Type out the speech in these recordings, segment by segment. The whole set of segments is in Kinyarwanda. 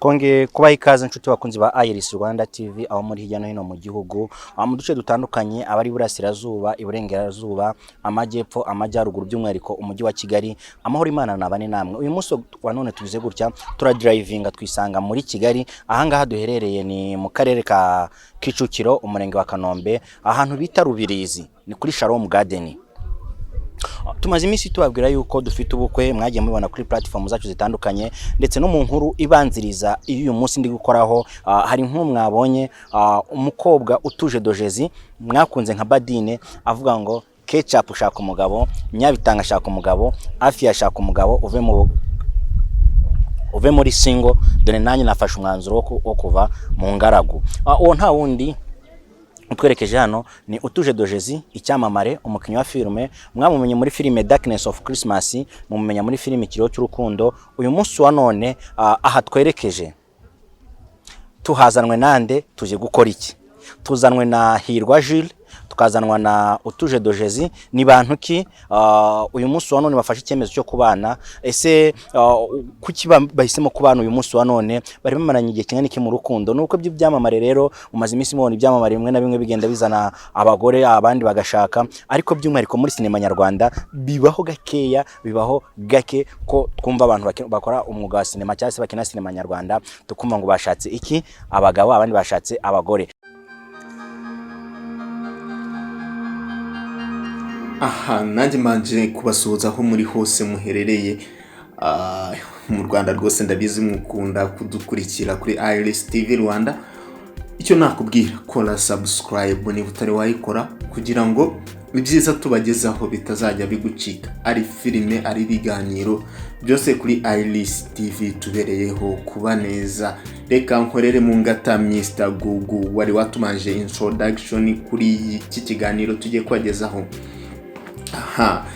Twongeye kubaha ikaze, inshuti bakunzi ba Iris Rwanda TV, aho muri hirya no hino mu gihugu, mu duce dutandukanye, abari iburasirazuba, iburengerazuba, amajyepfo, amajyaruguru, by'umwihariko umujyi wa Kigali. Amahoro Imana nabane namwe. Uyu munsi wa none tugize gutya turadrivinga, twisanga muri Kigali. Ahangaha duherereye ni mu karere ka Kicukiro, umurenge wa Kanombe, ahantu bita Rubirizi, ni kuri Shalom Garden. Tumaze iminsi tubabwira yuko dufite ubukwe, mwagiye mubibona kuri platform zacu zitandukanye, ndetse no mu nkuru ibanziriza iyo uyu munsi ndi gukoraho. Hari inkuru mwabonye, umukobwa Utuje Dojezi mwakunze nka Badine avuga ngo Ketchup ushaka umugabo, Nyabitanga ashaka umugabo, Afi ashaka umugabo, uve muri single. Dore nanjye nafashe umwanzuro wo kuva mu ngaragu. Uwo nta wundi utwerekeje hano ni Utuje Dojezi, icyamamare, umukinnyi wa filime. Mwamumenye muri filime Darkness of Christmas, mumumenya muri filime Ikiriyo cy'Urukundo. Uyu munsi wa none, aha twerekeje tuhazanwe nande? Tuje gukora iki? Tuzanwe na Hirwa Jules, tukazanwa na Utuje Dojezi. Ni bantu ki uyu munsi wa none bafashe icyemezo cyo kubana? Ese kuki bahisemo kubana uyu munsi wa none? Bari bamaranye igihe kingana iki mu rukundo? Nuko by'ibyamamare rero, mumaze iminsi mubona ibyamamare bimwe na bimwe bigenda bizana abagore, abandi bagashaka, ariko by'umwihariko muri sinema nyarwanda bibaho gakeya, bibaho gake ko twumva abantu bakora umwuga wa sinema cyangwa se bakina sinema nyarwanda, tukumva ngo bashatse iki, abagabo, abandi bashatse abagore. Aha nanjye mbanje kubasuhuza aho muri hose muherereye mu Rwanda rwose. Ndabizi mukunda kudukurikira kuri Iris TV Rwanda. Icyo nakubwira, kora subscribe niba utari wayikora, kugira ngo ibyiza tubagezaho bitazajya bigucika, ari filime, ari ibiganiro, byose kuri Iris TV tubereyeho kuba neza. Reka nkorere mu ngata Mr Gugu wari watumanje introduction kuri iki kiganiro tugiye kubagezaho. Aha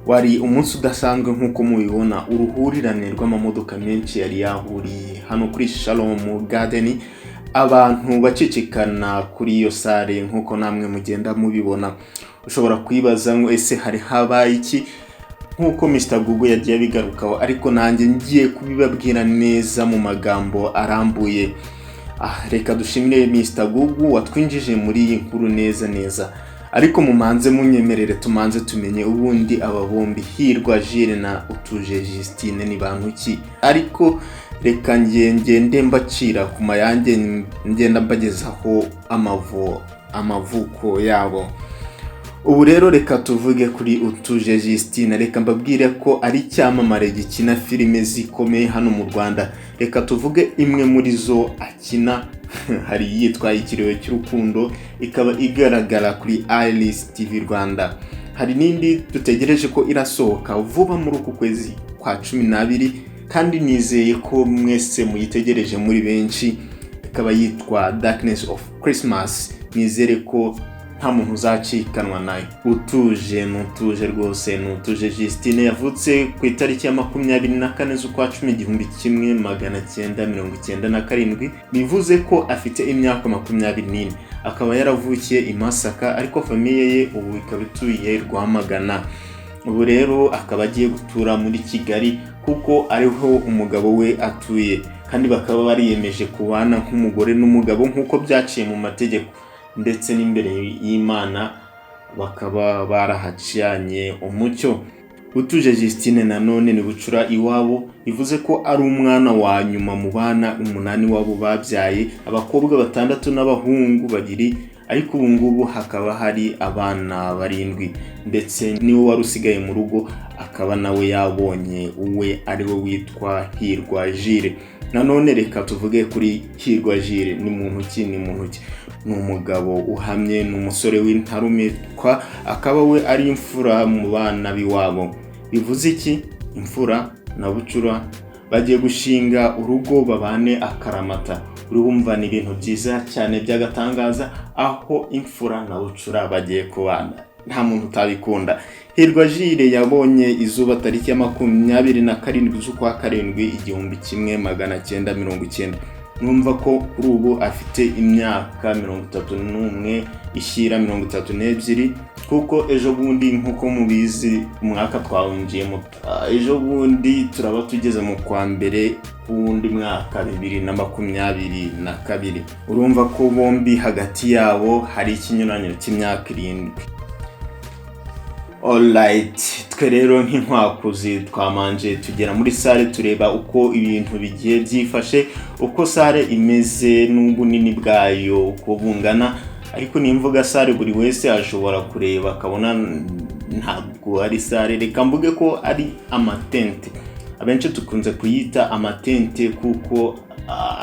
wari umunsi udasanzwe nk'uko mubibona, uruhurirane rw'amamodoka menshi yari yahuriye hano kuri Shalom Garden, abantu bacicikana kuri iyo sare nk'uko namwe mugenda mubibona. Ushobora kwibaza ngo ese hari habaye iki? Nk'uko Mr Google yagiye abigarukaho, ariko nanjye ngiye kubibabwira neza mu magambo arambuye. Reka dushimire Mr Google watwinjije muri iyi nkuru neza neza, ariko mumanze munyemerere tumanze tumenye ubundi aba bombi, Hirwa Jules na Utuje Justine, ni bantu ki. Ariko reka ngende mbacira ku mayange, ngenda mbagezaho amavuko yabo. Ubu rero reka tuvuge kuri Utuje Justine. Reka mbabwire ko ari icyamamare gikina filime zikomeye hano mu Rwanda. Reka tuvuge imwe muri zo akina, hari iyitwa Ikiriyo cy'Urukundo, ikaba igaragara kuri Iris TV Rwanda. Hari n'indi dutegereje ko irasohoka vuba muri uku kwezi kwa 12, kandi nizeye ko mwese muyitegereje muri benshi, ikaba yitwa Darkness of Christmas. Nizere ko nta muntu uzacikanwa nayo. Utuje ni Utuje rwose, ni Utuje Justine. Yavutse ku itariki ya 24 z'ukwa 10 1997, bivuze ko afite imyaka 24, akaba yaravukiye i Masaka, ariko famille ye ubu ikaba ituye Rwamagana. Ubu rero akaba agiye gutura muri Kigali kuko ariho umugabo we atuye, kandi bakaba bariyemeje kubana nk'umugore n'umugabo nk'uko byaciye mu mategeko ndetse n'imbere y'Imana, bakaba barahacanye umucyo. Utuje Justine nanone ni bucura iwabo, bivuze ko ari umwana wa nyuma mu bana umunani wabo babyaye, abakobwa batandatu n'abahungu babiri, ariko ubu ngubu hakaba hari abana barindwi, ndetse niwe wari usigaye mu rugo, akaba nawe yabonye uwe, ariwe witwa Hirwa Jules. Nanone reka tuvuge kuri Hirwa Jules. Ni muntu ki? Ni muntu ki? Ni umugabo uhamye, ni umusore w'intarumikwa, akaba we ari imfura mu bana b'iwabo. Bivuze iki? Imfura na bucura bagiye gushinga urugo, babane akaramata. Urumva ni ibintu byiza cyane by'agatangaza, aho imfura na bucura bagiye kubana, nta muntu utabikunda. Hirwa Jules yabonye izuba tariki ya 27 z'ukwa 7 1990. Mwumva ko kuri ubu afite imyaka 31 ishyira 32, kuko ejo bundi, nk'uko mubizi, umwaka twawinjiyemo, ejo bundi turaba tugeze mu kwa mbere w'undi mwaka, 2022. Urumva ko bombi hagati yabo hari ikinyuranyo cy'imyaka 7. Alright, twe rero nk'inkwakuzi twamanje tugera muri salle, tureba uko ibintu bigiye byifashe, uko salle imeze n'ubunini bwayo uko bungana. Ariko nimvuga salle, buri wese ashobora kureba akabona ntabwo ari salle. Reka mvuge ko ari amatente. Abenshi dukunze kuyita amatente kuko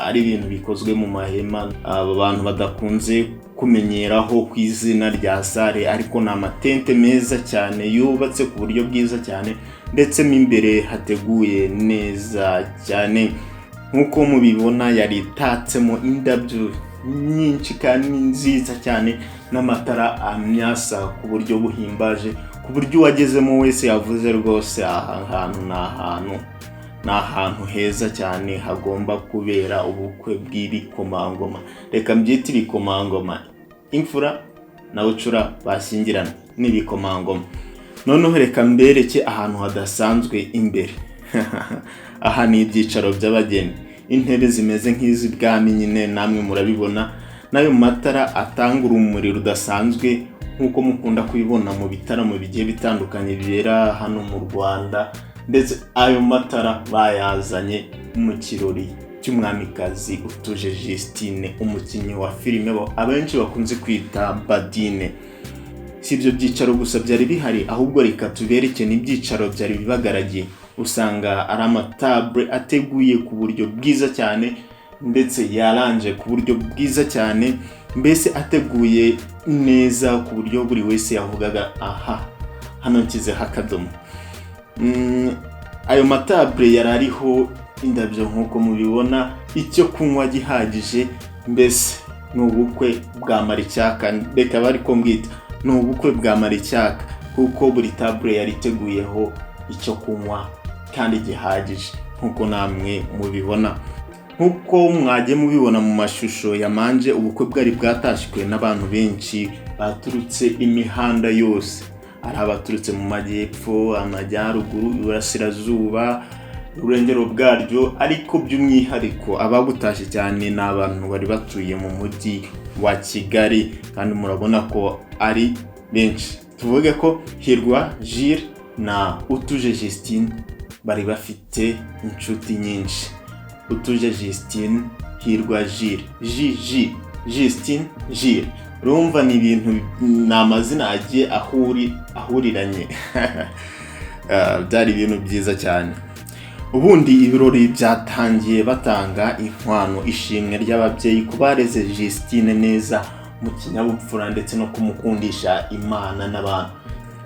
ari ibintu bikozwe mu mahema, aba bantu badakunze kumenyeraho ku izina rya salle, ariko ni amatente meza cyane yubatse ku buryo bwiza cyane, ndetse mo imbere hateguye neza cyane. Nk'uko mubibona, yari itatsemo indabyo nyinshi kandi nziza cyane, n'amatara amyasa ku buryo buhimbaje, ku buryo uwagezemo wese yavuze rwose: "Aha hantu ni ahantu heza cyane hagomba kubera ubukwe bw'ibikomangoma." Reka mbyite ibikomangoma, imfura na bucura bashyingirana n'ibikomangoma. Noneho reka mbereke ahantu hadasanzwe imbere. Aha ni ibyicaro by'abageni, intebe zimeze nk'iz'ibwami nyine, namwe murabibona, n'ayo matara atanga urumuri rudasanzwe nk'uko mukunda kubibona mu bitaramo bigiye bitandukanye bibera hano mu Rwanda. Ndetse ayo matara bayazanye mu kirori cy'umwamikazi Utuje Justine, umukinnyi wa filime abenshi bakunze kwita Badine. Si ibyo byicaro gusa byari bihari, ahubwo reka tubereke n'ibyicaro byari bibagaragiye. Usanga ari amatabure ateguye ku buryo bwiza cyane, ndetse yaranje ku buryo bwiza cyane, mbese ateguye neza ku buryo buri wese yavugaga: "Aha hano nshyizeho akadomo." Ayo matabure yari ariho indabyo nk'uko mubibona, icyo kunywa gihagije, mbese ni ubukwe bwa maricyaka. Reka bari ko mbwita ni ubukwe bwa maricyaka, kuko buri tabure yari iteguyeho icyo kunywa kandi gihagije nk'uko namwe mubibona. Nk'uko mwagiye mubibona mu mashusho yamanje, ubukwe bwari bwatashywe n'abantu benshi baturutse imihanda yose, ari abaturutse mu majyepfo, amajyaruguru, iburasirazuba, uburengero bwaryo, ariko by'umwihariko ababutashye cyane ni abantu bari batuye mu mujyi wa Kigali, kandi murabona ko ari benshi. Tuvuge ko Hirwa Jules na Utuje Justine bari bafite inshuti nyinshi. Utuje Justine, Hirwa Jules, J J Justine Jules, urumva ni ibintu, ni amazina agiye ahuriranye. Byari ibintu byiza cyane. Ubundi ibirori byatangiye batanga inkwano, ishimwe ry'ababyeyi ku bareze Justine neza mu kinyabupfura ndetse no kumukundisha Imana n'abantu.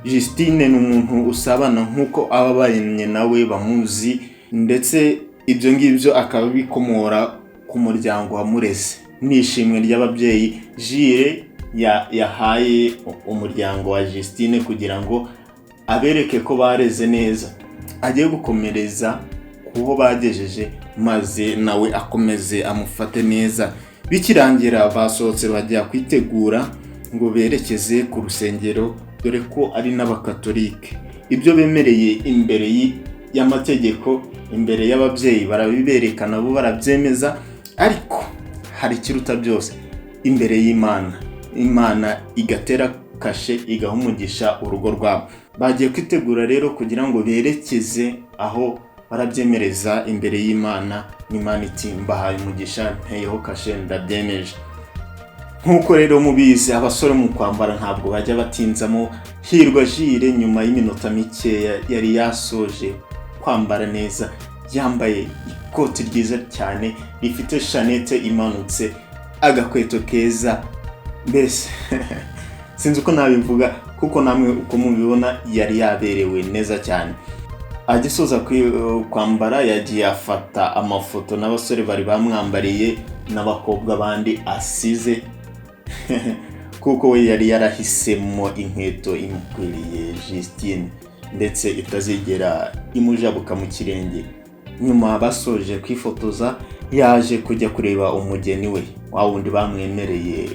Justine ni umuntu usabana nk'uko ababanye nawe bamuzi, ndetse ibyo ngibyo akaba bikomora ku muryango wamureze. Ni ishimwe ry'ababyeyi Jules yahaye umuryango wa Justine kugira ngo abereke ko bareze neza, agiye gukomereza kuho bagejeje, maze nawe akomeze amufate neza. Bikirangira basohotse bajya kwitegura ngo berekeze ku rusengero, dore ko ari n'abakatolike. Ibyo bemereye imbere y'amategeko, imbere y'ababyeyi, barabibereka nabo barabyemeza, ariko hari ikiruta byose: imbere y'Imana. Imana igatera kashe, igaha umugisha urugo rwabo. Bagiye kwitegura rero kugira ngo berekeze aho barabyemereza imbere y'Imana, n'Imana iti: "Mbahaye umugisha, nteyeho kashe, ndabyemeje." Nk'uko rero mubizi, abasore mu kwambara ntabwo bajya batinzamo. Hirwa Jules nyuma y'iminota mikeya yari yasoje kwambara neza, yambaye ikoti ryiza cyane rifite chaînette imanutse, agakweto keza, mbese sinzi uko nabivuga, kuko namwe uko mubibona yari yaberewe neza cyane. Agisoza kwambara yagiye afata amafoto n'abasore bari bamwambariye n'abakobwa bandi asize, kuko we yari yarahisemo inkweto imukwiriye Justine, ndetse itazigera imujabuka mu kirenge. Nyuma basoje kwifotoza, Yaje kujya kureba umugeni we, wa wundi bamwemereye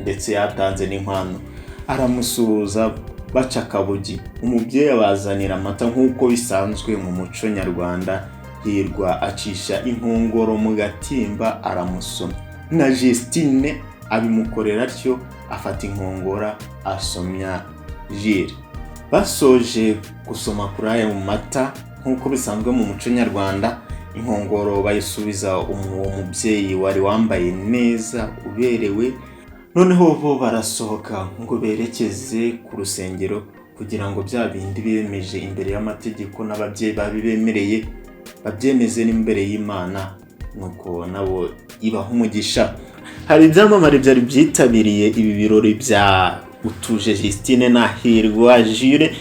ndetse yatanze n'inkwano. Aramusuhuza, baca akabugi. Umubyeyi abazanira amata nk'uko bisanzwe mu muco nyarwanda. Hirwa acisha inkongoro mu gatimba aramusoma, na Justine abimukorera atyo, afata inkongora asomya Jire. Basoje gusoma kuri ayo mata nk'uko bisanzwe mu muco nyarwanda, inkongoro bayisubiza uwo mubyeyi wari wambaye neza uberewe. Noneho bo barasohoka ngo berekeze ku rusengero kugira ngo bya bindi bemeje imbere y'amategeko n'ababyeyi babibemereye babyemeze n'imbere y'Imana, nuko nabo ibaha umugisha. Hari ibyamamare byari byitabiriye ibi birori bya Utuje Justine na Hirwa Jure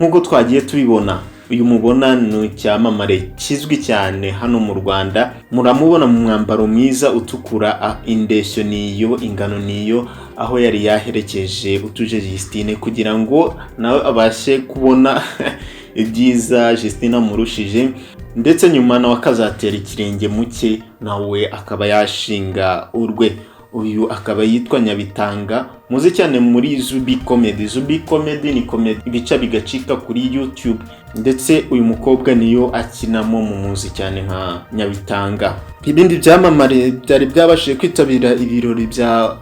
nk'uko twagiye tubibona. Uyu mubona ni icyamamare kizwi cyane hano mu Rwanda. Muramubona mu mwambaro mwiza utukura, indeshyo niyo, ingano niyo, aho yari yaherekeje Utuje Justine kugira ngo nawe abashe kubona ibyiza Justine amurushije, ndetse nyuma nawe akazatera ikirenge mu cye, nawe akaba yashinga urwe. Uyu akaba yitwa Nyabitanga, muzi cyane muri Zuby Comedy. Zuby Comedy ni comedy bica bigacika kuri YouTube, ndetse uyu mukobwa niyo akinamo, mumuzi cyane nka Nyabitanga. Ibindi byamamare byari byabashije kwitabira ibirori bya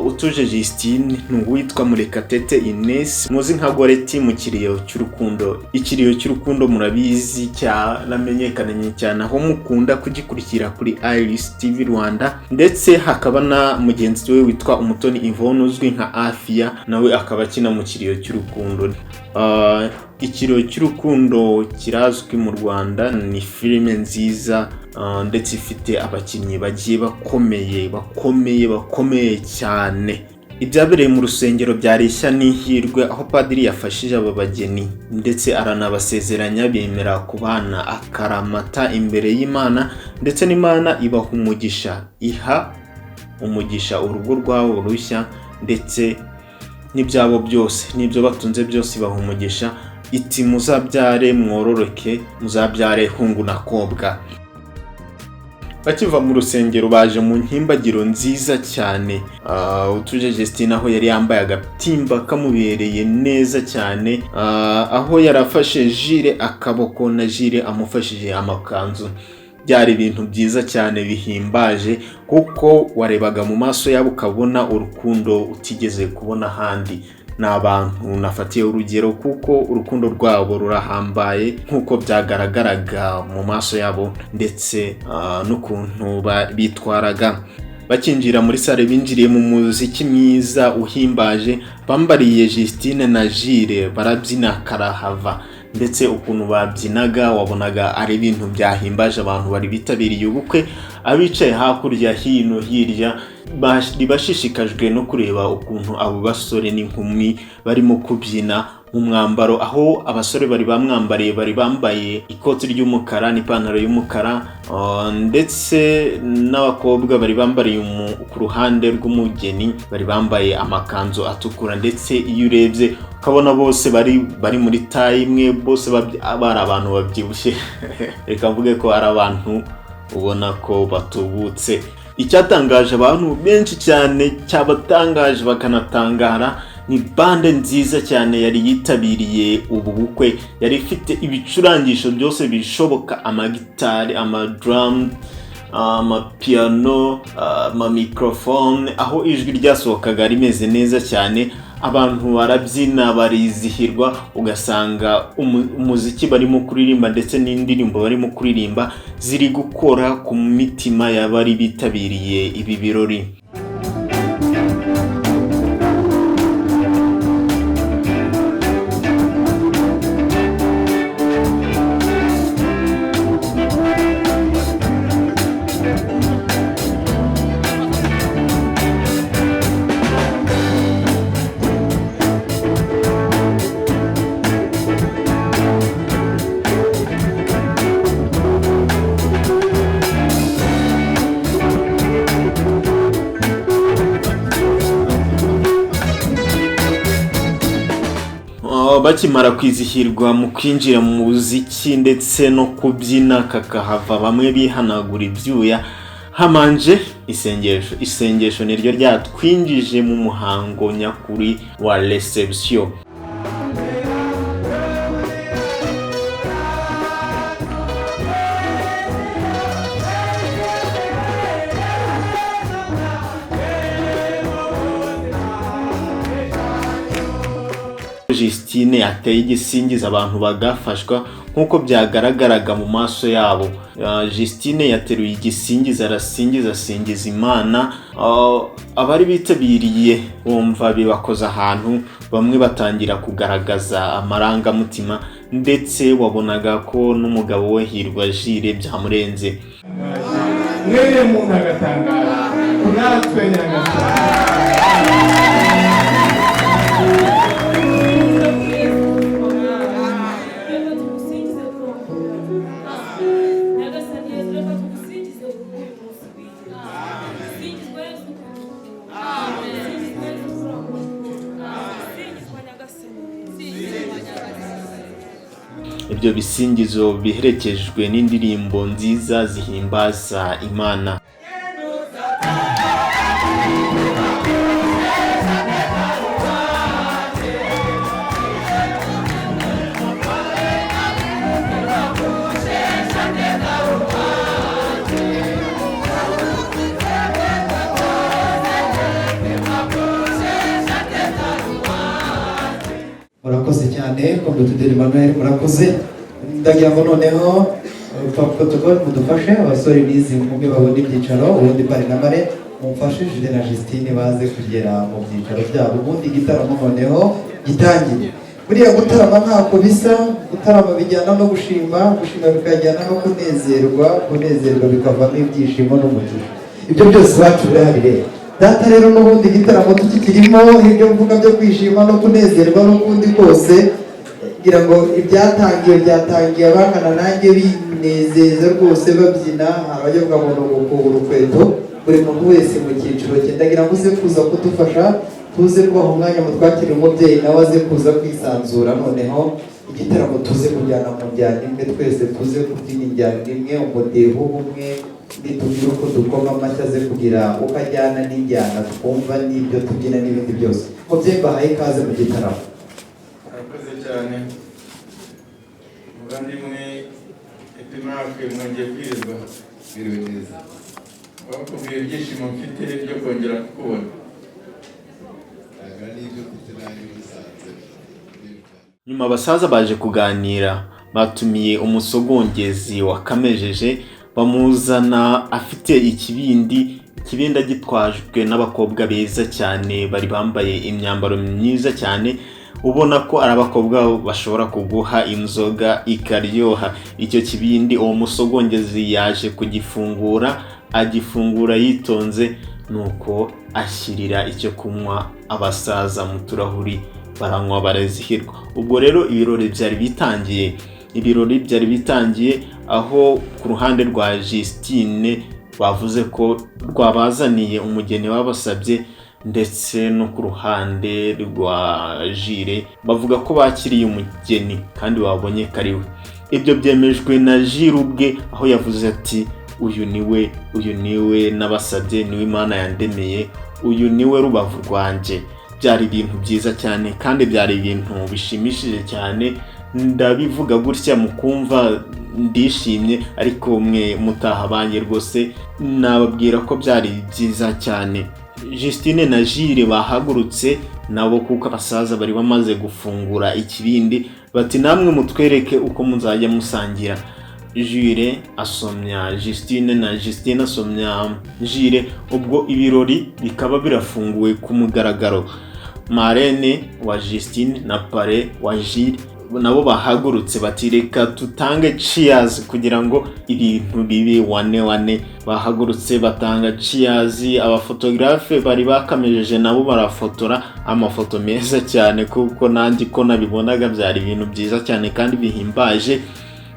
Utuje Justine ni uwitwa Murekatete Ines, muzi nka Goreti mu Kiriyo cy'Urukundo. Ikiriyo cy'Urukundo murabizi cyaramenyekanye cyane, aho mukunda kugikurikira kuri Iris TV Rwanda. Ndetse hakaba na mugenzi we witwa Umutoni Yvonne uzwi nka Afia, nawe akaba akina mu Kiriyo cy'Urukundo. Ikiriyo cy'Urukundo kirazwi mu Rwanda, ni filime nziza ndetse ifite abakinnyi bagiye bakomeye bakomeye bakomeye cyane. Ibyabereye mu rusengero byari ishya n'ihirwe, aho padiri yafashije aba bageni ndetse aranabasezeranya, bemera kubana akaramata imbere y'Imana, ndetse n'Imana ibaha umugisha, iha umugisha urugo rwabo rushya ndetse n'ibyabo byose n'ibyo batunze byose, ibaha umugisha iti: "Muzabyare mwororoke, muzabyare hungu na kobwa." Bakiva mu rusengero baje mu nkimbagiro nziza cyane. Utuje Justine aho yari yambaye agatimba kamubereye neza cyane, aho yarafashe Jire akaboko na Jire amufashije amakanzu. Byari ibintu byiza cyane bihimbaje, kuko warebaga mu maso yabo ukabona urukundo utigeze kubona ahandi. Ni abantu nafatiye urugero kuko urukundo rwabo rurahambaye nk'uko byagaragaraga mu maso yabo ndetse n'ukuntu bitwaraga. Bakinjira muri salle binjiriye mu muziki mwiza uhimbaje, bambariye Justine na Jire barabyina karahava, ndetse ukuntu babyinaga wabonaga ari ibintu byahimbaje abantu bari bitabiriye ubukwe. Abicaye hakurya hino hirya bari bashishikajwe no kureba ukuntu abo basore n'inkumi barimo kubyina mu mwambaro, aho abasore bari bamwambariye, bari bambaye ikoti ry'umukara n'ipantaro y'umukara, ndetse n'abakobwa bari bambariye ku ruhande rw'umugeni bari bambaye amakanzu atukura. Ndetse iyo urebye ukabona bose bari muri taille imwe, bose bari abantu babyibushye, reka mvuge ko ari abantu ubona ko batubutse. Icyatangaje abantu benshi cyane, cyabatangaje bakanatangara, ni band nziza cyane yari yitabiriye ubu bukwe. Yari ifite ibicurangisho byose bishoboka: amagitari, amadrum, amapiyano, amamikorofone, aho ijwi ryasohokaga rimeze neza cyane. Abantu barabyina barizihirwa, ugasanga umuziki barimo kuririmba ndetse n'indirimbo barimo kuririmba ziri gukora ku mitima y'abari bitabiriye ibi birori. Bakimara kwizihirwa mu kwinjira mu muziki ndetse no kubyina kakahava, bamwe bihanagura ibyuya, Hamanje isengesho. Isengesho niryo ryatwinjije mu muhango nyakuri wa reception. Justine ateye igisingizo, abantu bagafashwa nk'uko byagaragaraga mu maso yabo. Justine yateruye igisingizo, arasingiza, asingiza Imana. Abari bitabiriye bumva bibakoza ahantu, bamwe batangira kugaragaza amarangamutima, ndetse wabonaga ko n'umugabo we Hirwa Jules byamurenze. Mwene muntu agatangara natwe Nyagasani. Reka tugusingize Nyagasani Yezu, reka tugusingize kuri uyu munsi w'iteka. Singizwa Yezu Kristo. Singizwa Yezu Kristo. Singizwa Nyagasani. Ibyo bisingizo biherekejwe n'indirimbo nziza zihimbaza Imana. Murakoze cyane, Komutuderi Emmanuel, murakoze. Ndagira ngo noneho protocol mudufashe, abasore n'izi nkumi babone ibyicaro, ubundi parrain na marraine mumfashe Jules na Justine baze kugera mu byicaro byabo, ubundi igitaramo noneho gitangire. Buriya gutarama ntako bisa. Gutarama bijyana no gushima, gushima bikajyana no kunezerwa, kunezerwa bikavamo ibyishimo n'umugisha. Ibyo byose iwacu birahari. Rero data, rero n'ubundi igitaramo tukikirimo, ibyo mvuga byo kwishima no kunezerwa n'ukundi kose, ngira ngo ibyatangiye byatangiye, abangana nanjye binezeza rwose babyina. Abajya ngo ni ugukubura urukweto, buri muntu wese mu cyiciro cye. Ndagira ngo uze kuza kudufasha, tuze kubaha umwanya mu twakire umubyeyi, nawe aze kuza kwisanzura. Noneho igitaramo tuze kujyana mu njyana imwe, twese tuze kubyina injyana imwe, umudiho umwe. Nitubwire uko dukoma amashyi, aze kugira uko ajyana n'injyana twumva n'ibyo tubyina n'ibindi byose. Mubyeyi, mbahaye ikaze mu gitaramo. Murakoze cyane, muvandimwe Epimake, mwongeye kwirirwa. Biriwe neza. Bakubwira ibyishimo mfite byo kongera kukubona. Ntabwo n'ibyo mfite nanjye ubisanze. Nyuma abasaza baje kuganira, batumiye umusogongezi wa kamejeje, bamuzana afite ikibindi. Ikibindi agitwajwe n'abakobwa beza cyane bari bambaye imyambaro myiza cyane, ubona ko ari abakobwa bashobora kuguha inzoga ikaryoha. Icyo kibindi uwo musogongezi yaje kugifungura, agifungura yitonze, nuko ashyirira icyo kunywa abasaza mu turahuri, baranywa barazihirwa. Ubwo rero ibirori byari bitangiye, ibirori byari bitangiye, aho ku ruhande rwa Justine bavuze ko rwabazaniye umugeni babasabye, ndetse no ku ruhande rwa Jules bavuga ko bakiriye umugeni kandi babonye ko ari we. Ibyo byemejwe na Jules ubwe, aho yavuze ati: "Uyu ni we, uyu ni we nabasabye, niwe Imana yandemeye, uyu ni we rubavu rwanjye." Byari ibintu byiza cyane kandi byari ibintu bishimishije cyane. Ndabivuga gutya mukumva ndishimye, ariko mwe mutahabanye rwose nababwira ko byari byiza cyane. Justine na Jules bahagurutse nabo, kuko abasaza bari bamaze gufungura ikibindi, bati: "Namwe mutwereke uko muzajya musangira." Jules asomya Justine na Justine asomya Jules, ubwo ibirori bikaba birafunguwe ku mugaragaro. Marraine wa Justine na parrain wa Jules nabo bahagurutse bati: "Reka tutange cheers kugira ngo ibintu bibe wane wane." Bahagurutse batanga cheers. Abafotogarafe bari bakamejeje nabo barafotora amafoto meza cyane, kuko nanjye ko nabibonaga byari ibintu byiza cyane kandi bihimbaje.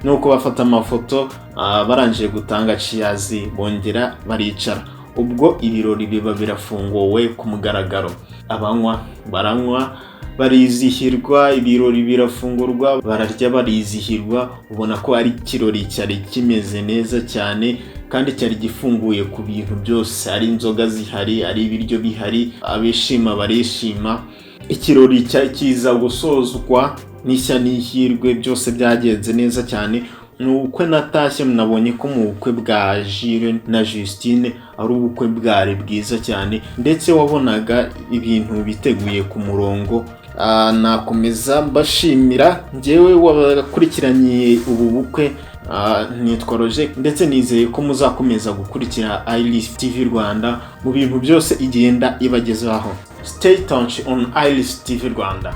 Nuko bafata amafoto, barangije gutanga cheers bongera baricara. Ubwo ibirori biba birafunguwe ku mugaragaro, abanywa baranywa barizihirwa, ibirori birafungurwa, bararya barizihirwa. Ubona ko ari ikirori cyari kimeze neza cyane. Kandi cyari gifunguye ku bintu byose, ari inzoga zihari, ari ibiryo bihari, abishima barishima. Ikirori kiza gusozwa n'ishya n'ihirwe, byose byagenze neza cyane. Ni ubukwe natashye, nabonye ko mu bukwe bwa Jules na Justine ari ubukwe bwari bwiza cyane, ndetse wabonaga ibintu biteguye ku murongo. Nakomeza mbashimira njyewe wabakurikiranye ubu bukwe. Nitwa Roger, ndetse nizeye ko muzakomeza gukurikira Iris TV Rwanda mu bintu byose igenda ibagezaho. Stay tuned on Iris TV Rwanda.